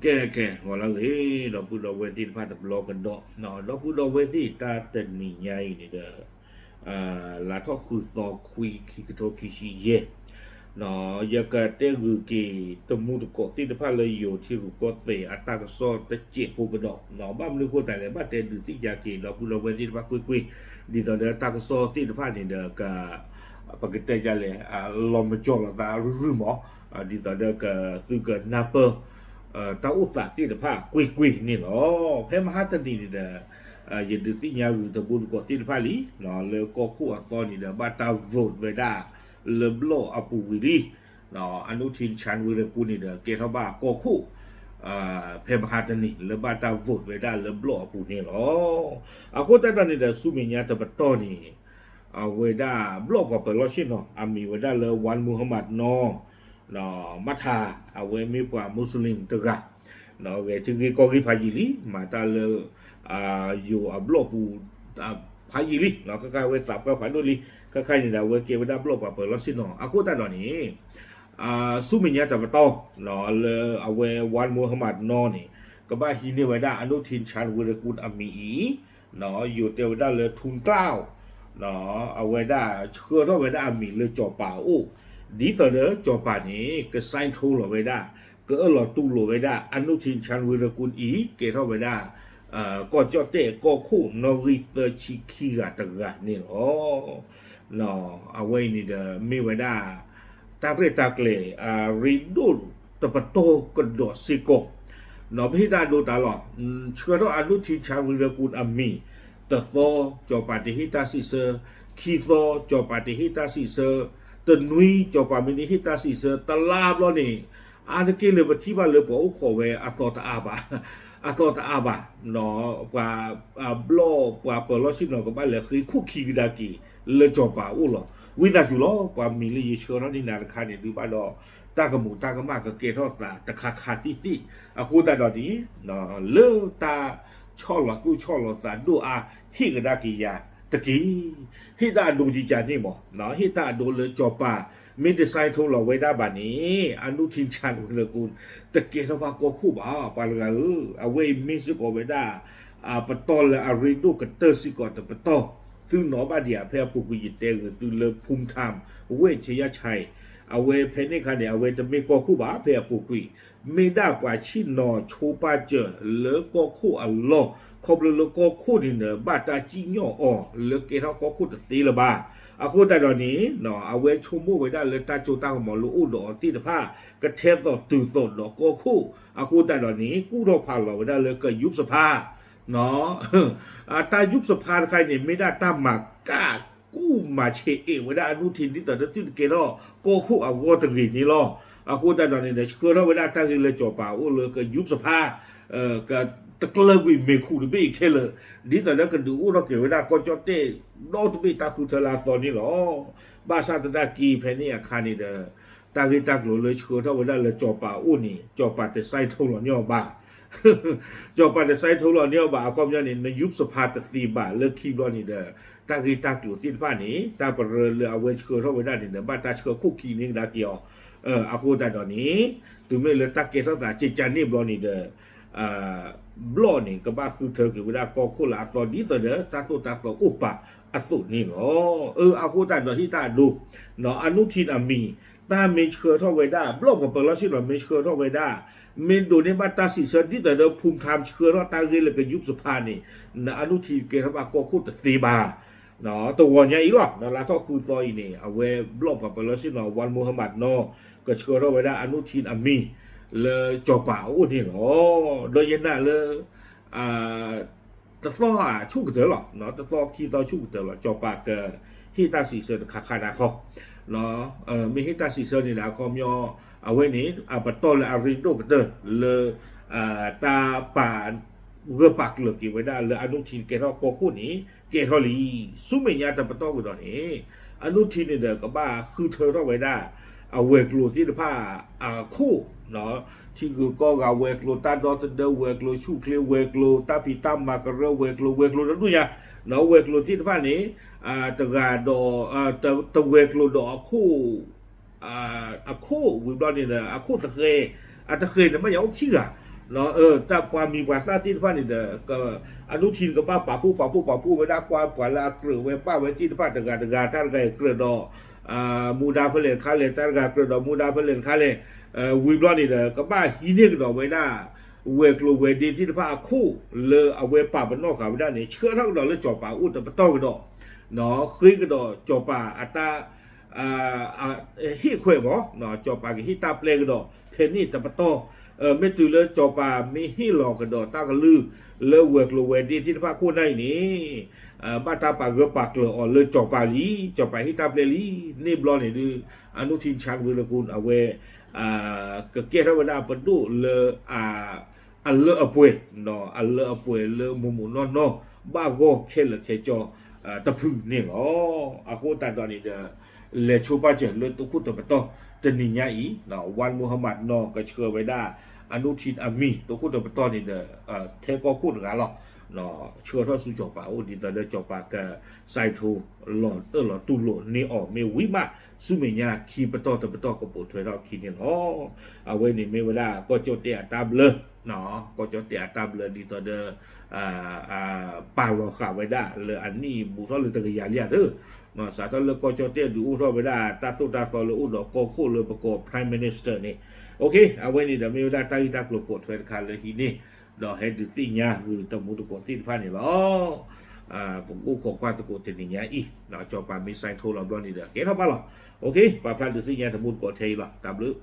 ကဲ ကဲ ဂီၤလၢအဂ့ၤ ဒီပုၢ်ဒီဝဲၢ်သ့ၣ်တဖၣ်တဘျီကဒီး, ဒီပုၢ်ဒီဝဲၢ်သ့ၣ် တၢ်တနံၤညါအံၤန့ၣ်ဒီး လါထီၣ်ဃုသီခွံ ခံကထိခံဆံယဲၢ်, ယကတဲဂုာ်က့ၤ တမူတကိးသ့ၣ်တဖၣ်လၢယိၤထံရူၢ်ကီၢ်သဲးအတၢ်ကစီၣ်တစဲးဖိကဒီး, ဘၣ်မနုၤအဃိသတးလဲၣ် ဘၣ်တဲဒုးသ့ၣ်ညါက့ၤ ဒီပုၢ်ဒီဝဲၢ်သ့ၣ်တဖၣ်ကွ့ၢ်ကွ့ၢ်, ဒ်သိးဒီးတၢ်ကစီၣ်သ့ၣ်တဖၣ်န့ၣ်ဒီး ပကတဲဒ်လဲၣ် လီၤမၠီလီၤသးရုၢ်ရုၢ်မး, ဒ်သိးဒီးကသုကနၢ်ပၢၢ် တၢ်အိၣ်သးသ့ၣ်တဖၣ်ကွ့ၢ်ကွ့ၢ်န့ၣ်လီၤ. ဖဲမဟါတနံၤန့ၣ်ဒီး ယဒုးသ့ၣ်ညါဂုာ်တမူတကိးသ့ၣ်တဖၣ်လံ, လၢကီၢ်ခိၣ်အသီန့ၣ်ဒီး ဘၣ်တၢ် vote ဝဲဒၣ် လၢဘျီၣ်အပူၤဝံၤလံ, အနုထင် ချန်ဝီရကူၣ်န့ၣ်ဒီး ကဲထီၣ်ဘၣ်ကီၢ်ခိၣ် ဖဲမဟါတနံၤ လၢဘၣ်တၢ် vote ဝဲဒၣ်လၢဘျီၣ်အပူၤန့ၣ်လီၤ. အဃိသတးဒီးန့ၣ်ဒီး ဆူမဲာ်ညါတပတီၢ်န့ၣ် အဝဲဒၣ်ဘျီၣ်ပှၤပၢၤလီၢ်ဆ့ၣ်နီၤ အမံၤဝဲဒၣ်လၢ Wan Muhammad Noor မထါ, အဝဲမ့ၢ်ပှၤ Muslim တဂၤ, ဂဲၤထံဂ့ၢ်ကီၢ်ဂ့ၢ်ဖးယံာ်လံ, မၤတၢ်လၢ ယိၤအဘျီၣ်ပူၤ ဖးယံာ်လံ, ခါခါဝဲသးပှၢ်ဖးဒိၣ်လံ, ခါခါန့ၣ်ဒီး အဝဲကဲဝဲဒၣ်ဘျီၣ်ပှၤပၢၤလီၢ်ဆ့ၣ်နီၤ, အဃိသတးဒီးန့ၣ် ဆူမဲာ်ညါတပတီၢ် လၢအဝဲ Wan Muhammad Noor န့ၣ် ကဘၣ်ဟံးန့ၢ်ဝဲဒၣ် အနုထင် ချန်ဝီရကူၣ် အမံၤအံၤ, ယိၤတဲဝဲဒၣ်လၢ ထူကၠီၣ်, အဝဲဒၣ်ဆှၢထီၣ်ဝဲဒၣ်အမံၤလၢစီၤပၤအအိၣ်, ဒ်သိးဒီးစီၤပၤန့ၣ် က sign ထိလိာ်ဝဲဒၣ်, ကအၢၣ်လီၤတူၢ်လိာ်ဝဲဒၣ် အနုထင် ချန်ဝီရကူၣ် အံၤ ကဲထီၣ်ဝဲဒၣ် ကီၢ်ကၠီၣ်တဲၣ်ကီၢ်ခိၣ်နီၣ်ဂံၢ်သၢဆံခံဂၤတဂၤန့ၣ်လီၤ. အဝဲအံၤန့ၣ်ဒီး မ့ၢ်ဝဲဒၣ် တၢ်ရဲၣ်တၢ်ကျဲၤ အရ့ဒိၣ်တပတီၢ်ကဒီးစ့ၢ်ကီး, ပဟ့ၣ်တၢ်အဒိတၢ်လီၢ်, ဆှၢထီၣ် အနုထင် ချန်ဝီရကူၣ် အမံၤ, တသီ စီၤပၤတဟ့ၣ်တၢ်စံးဆၢ, ခံသီ စီၤပၤတဟ့ၣ်တၢ်စံးဆၢ, တနွံ စီၤပၤမ့ၢ်တဟ့ၣ်တၢ်စံးဆၢ တလါဘျီန့ၣ် အါတက့ၢ်လၢပထံၣ်ဘၣ်လၢပှၤအိၣ်ခိးဝဲအသီတအါဘၣ်, အသီတအါဘၣ်, ပှၤ ဘျီၣ်ပှၤပၢၤလီၢ်ဆ့ၣ်နီၤကဘၣ်လဲၤဃ့ခိၣ်ခံကဒါက့ၤ လၢစီၤပၤအအိၣ်လီၤ. ဝံသးစူၤလီၤ ပှၤမံၤလၢယဆှၢထီၣ်န့ၢ်နၤတခါန့ၣ် ဒုးဘၣ်ဒီး တၢ်ကမူၤတၢ်ကမၣ်ကကဲထီၣ်သးတခါခါသ့ၣ်သ့ၣ်, အဃိသတးဒီးန့ၣ် လၢတၢ်ဆီၣ်လီၤသူၣ်ဆီၣ်လီၤသးဒိၣ်အါ ဟ့ၣ်ကဒါက့ၤယၤတက့ၢ်. ဟ့ၣ်တၢ်အဒိကကန့ၣ်မး, ဟ့ၣ်တၢ်အဒိလၢစီၤပၤ မ့ၢ်တ sign ထိလိာ်ဝဲဒၣ်ဘၣ်န့ၣ် အနုထင် ချန်ဝီရကူၣ် တကဲထီၣ်ဘၣ်ကီၢ်ခိၣ်ဘၣ် ပှၤတဂၤဧၢ, အဝဲအံၤမ့ၢ်စ့ၢ်ကီးဝဲဒၣ် ပတီၢ်လၢအရ့ဒိၣ်ကတၢၢ်စ့ၢ်ကီးတပတီၢ်, သုနီၣ်ဘၣ်ဒံးဧါ ဖဲအပူၤကွံာ်ယတဲဂ့ၤသုလၢ ဖူထၣ် ဝ့ၢ်ဆဲယၣ်ဆဲး, အဝဲဖဲန့ၣ်အခါန့ၣ် အဝဲတမ့ၢ်ကီၢ်ခိၣ်ဘၣ် ဖဲအပူၤကွံာ်, မ့ၢ်ဒၣ်ပှၤဆ့ၣ်နီၤဆိပာ်စၢၤလၢကီၢ်ခိၣ်အလီၢ်, ခီဖျိလၢကီၢ်ခိၣ်န့ၣ်ဒီး ဘၣ်တၢ်စံၣ်ညီၣ်အီၤလၢကဲထီၣ်ကီၢ်ခိၣ်တသ့လၢၤဘၣ်. အဃိသတးဒီးန့ၣ် အဝဲဆိကမိၣ်ဝဲဒၣ်လၢတၢ်စိတၢ်ကမီၤလၢအိၣ်ဒီးအီၤသ့ၣ်တဖၣ် ကထဲသိးတုၤသိးဒီးကီၢ်ခိၣ်, အဃိသတးဒီးန့ၣ် ကူၣ်ထီၣ်ဖးလီၤဝဲဒၣ်လၢကယူးစဖါ တၢ်ယူးစဖါတခါအံၤန့ၣ် မ့ၢ်ဒၣ်တၢ်မၤကၣ်ကူၣ်မၤဆဲးအဲးဝဲဒၣ်အနုထင် ဒ်သိးဒီးသုတကဲထီၣ်ကီၢ်ခိၣ်အဂီၢ်တဂ့ၤန့ၣ်လီၤ. အဃိသတးဒီးန့ၣ်ဒီး ဆှၢထီၣ်ဝဲဒၣ်တၢ်ဂ့ၢ်လၢစီၤပၤအအိၣ်လၢကယူးစဖါ ကတကျၢကွံာ်မ့ၢ်ခူၣ်တဘ့ၣ်ခဲလၢာ်, ဒ်သိးဒီးကဒုးအိၣ်ထီၣ်က့ၤဝဲဒၣ်ကီၢ်ကၠီၣ်တဲၣ်ဒီတဘ့ၣ်တၢ်ဃုထၢလၢအသီန့ၣ်လီၤ. ဘၣ်ဆၣ်သနာ်က့ဖဲန့ၣ်အခါန့ၣ်ဒီး တၢ်ဂ့ၢ်တၢ်ကျိၤလၢဆှၢထီၣ်ဝဲဒၣ်လၢစီၤပၤအအိၣ်န့ၣ် စီၤပၤတ sign ထိလီၤန့ၢ်အီၤဘၣ် စီၤပၤတ sign ထိလီၤန့ၢ်အီၤဘၣ် အခီပညီန့ၣ် နယူးစဖါတသ့ဘၣ်လၢခံဘျီန့ၣ်ဒီး တၢ်ဂ့ၢ်တၢ်ကျိၤသ့ၣ်တဖၣ်န့ၣ် တၢ်ပရၢလၢအဝဲဆှၢထီၣ်ဝဲဒၣ်န့ၣ်ဒီး ဘၣ်တၢ်ဆှၢခိၣ်ခံန့ၣ်ကဒါက့ၤအီၤ, အဃိသတးဒီးန့ၣ် တုၤမ့ၢ်လၢတၢ်ကဲထီၣ်သးကကန့ၣ်ဘျီန့ၣ်ဒီး ဘျီၣ်န့ၣ် ကဘၣ်ဃုထၢက့ၤဝဲဒၣ်ကီၢ်ခိၣ်လၢအသီ ဒ်သိးဒီးတၢ်သိၣ်တၢ်သီအိၣ်ပာ်အသိးန့ၣ်လီၤ. အဃိသတးဒီးဟ့ၣ်တၢ်အဒိ အနုထင်အမံၤ တၢ်မ့ၢ်ဆှၢထီၣ်ဝဲဒၣ် ဘျီၣ်ပှၤပၢၤလီၢ်ဆ့ၣ်နီၤမ့ၢ်ဆှၢထီၣ်ဝဲဒၣ် မ့ၢ်ဒိးန့ၢ်ဘၣ်တၢ်စံးဆၢ ဒ်သိးဒီးဖူထၣ်ဆှၢထီၣ်တၢ်ဂ့ၢ်လၢကယူးစဖါန့ၣ် နအနုထင်ကဲထီၣ်ဘၣ်ကီၢ်ခိၣ်တသ့ဘၣ်. တဂီၤညါအံၤလီၤ လါထီၣ်ဃုသီအံၤန့ၣ် အဝဲဘျီၣ်ပှၤပၢၤလီၢ်ဆ့ၣ်နီၤ Wan Muhammad Noor ကဆှၢထီၣ်ဝဲဒၣ်အနုထင်အမံၤ လၢစီၤပၤအအိၣ်န့ၣ်လီၤ. ဒီးယနာ်လၢ တသီအဆူၣ်ကတၢၢ်လီၤ, တသီခံသီဆူၣ်ကတၢၢ်လီၤ စီၤပၤကဟ့ၣ်တၢ်စံးဆၢတခါခါဒၣ်ခီ, မ့ၢ်ဟ့ၣ်တၢ်စံးဆၢန့ၣ်ဒီးအခီပညီ အဝဲန့ၣ် အပတီၢ်လၢအရ့ဒိၣ်ကတၢၢ်လၢ တၢ်ပာ် ဂၢၢ်ပာ်ကျၢၤက့ၤဝဲဒၣ်လၢအနုထင်ကဲထီၣ်ကီၢ်ခိၣ်န့ၣ် ကဲထီၣ်လံ. ဆူမဲာ်ညါတပတီၢ်ကဒီးန့ၣ် အနုထင်န့ၣ်ဒီး ကဘၣ်ဃုထၢထီၣ်ဝဲဒၣ် အဝဲၤကျိၤသ့ၣ်တဖၣ်အခိၣ်, ထံဂုၤကီၢ်ဂၤဝဲၤကျိၤ တၢ်ဒီသဒၢဝဲၤကျိၤ ဆူၣ်ချ့ဝဲၤကျိၤ တၢ်ဖံးတၢ်မၤကရၢဝဲၤကျိၤ ဝဲၤကျိၤတဒူၣ်ညါ, ဝဲၤကျိၤသ့ၣ်တဖၣ်န့ၣ် တဂၤဒီး တဝဲၤကျိၤဒီးအခိၣ် အခိၣ်ဝံၤဘျီန့ၣ်ဒီး အခိၣ်တဃဲၤ, အတဃဲၤန့ၣ် မ့ၢ်ယအိၣ်ခံဂၤ, အၢ တၢ်ပှၤမံၤပှၤသၣ်သ့ၣ်တဖၣ်န့ၣ်ဒီး အနုထံၣ်ကဘၣ်ပာ်ဖှိၣ်ပာ်ဖှိၣ်ပာ်ဖှိၣ်ဝဲဒၣ် ကွၢ်ပှၤလၢအကြၢးဝဲဘၣ်ဝဲသ့ၣ်တဖၣ်တဂၤတဂၤ တၢ်တဂၤအံၤကြၢးဒီး မူဒါဖဲလဲၣ်တခါလဲၣ် တၢ်တဂၤကြၢးဒီးမူဒါဖဲလဲၣ်တခါလဲၣ်, ဝံၤဘျီန့ၣ်ဒီး ကဘၣ်ဟံးန့ၢ်ကဒီးဝဲဒၣ် ဝဲၤကျိၤဝဲၤဒ့သ့ၣ်တဖၣ်အခိၣ်လၢအဝဲပာ်ပနီၣ်ဃာ်ဝဲဒၣ်န့ၣ် ဆှၢထီၣ်ကဒီးလၢစီၤပၤအအိၣ်တပတီၢ်ကဒီး, ဃ့ကဒီးစီၤပၤအတၢ် ဟ့ၣ်ခွဲးဘၣ်, စီၤပၤကဟ့ၣ်တၢ်ပျဲကဒီး ဖဲန့ၣ်တပတီၢ်, မ့ၢ်တုၤလၢစီၤပၤမ့ၢ်ဟ့ၣ်လီၤကဒီးတၢ်ကလုၢ် လၢဝဲၤကျိၤဝဲၤဒ့သ့ၣ်တဖၣ်ခိၣ်နၢ်အံၤန့ၣ် ဘၣ်တၢ်ပာ်ဂၢၢ်ပာ်ကျၢၤအီၤလၢစီၤပၤလံ, စီၤပၤဟ့ၣ်တၢ်ပျဲလံ, န့ၣ်ဘျီန့ၣ်ဒုး အနုထံၣ်ဆၣ်ဝံၤလၢကူ အဝဲ ကကဲထီၣ်ဝဲဒၣ်ပဒိၣ်လၢ အလၢအပှဲၤ, အလၢအပှဲၤလၢမိၢ်မိၢ်နီၢ်နီၢ် ဘၣ်ဂီၢ်ခဲလၢာ်ခဲဆ့တဖုန့ၣ်လီၤ. အဃိသတးဒီးန့ၣ်ဒီး လဲၤဆိပာ်စၢၤလၢသုးခိၣ်တပတီၢ်တနံၤညါအံၤ, ဝါမူဟမးနီၢ်ကဆှၢဝဲဒၣ် အနုထံၣ်အမံၤ သုးခိၣ်တပတီၢ်န့ၣ်ဒီး ထဲကီၢ်ခိၣ်တဂၤလီၤ. ဆှၢထီၣ်ဆူစီၤပၤအအိၣ် ဒ်သိးလၢစီၤပၤက sign ထိလီၤအၢၣ်လီၤတူၢ်လိာ်န့ၢ်အီၤ မ့ၢ်ဝံၤမး ဆူမဲာ်ညါခံပတီၢ်တပတီၢ်ကပိာ်ထွဲထီၣ်အခံန့ၣ်လီၤ. အဝဲန့ၣ်မ့ၢ်ဝဲဒၣ်ကီၢ်ကၠီၣ်တဲၣ်အတၢ်ဘျၢ, ကီၢ်ကၠီၣ်တဲၣ်အတၢ်ဘျၢဒ်သိးဒီး ပာ်လီၤဃာ်ဝဲဒၣ်လၢအနံၣ်ဘူးထီၣ်လၢတကယၤလံဧါသၢ, စးထီၣ်လၢကီၢ်ကၠီၣ်တဲၣ်ဒုးအိၣ်ထီၣ်ဝဲဒၣ်တၢ်သိၣ်တၢ်သီလၢအိၣ်ဒီးကီၢ်ခိၣ်လၢပကိး Prime Minister န့ၣ်, အဝဲန့ၣ်ဒီးမ့ၢ်ဝဲဒၣ်တၢ်ဂ့ၢ်တၢ်ကျိၤပိာ်ထွဲတခါလၢဟံးန့ၢ် ဒီးဟဲဒုးသ့ၣ်ညါဂ့ၤတမူတကိးသ့ၣ်တဖၣ်န့ၣ်လီၤ. ပအိၣ်ခိးကွၢ်သကိးတနံၤညါအံၤ, စီၤပၤမ့ၢ် sign ထိလီၤဘျီန့ၣ်ဒီး ကဲထီၣ်ဘၣ်လီၤ. ပာ်ဖျါဒုးသ့ၣ်ညါတမူတကိးထဲအံၤလီၤ. တၢ်ဘျုး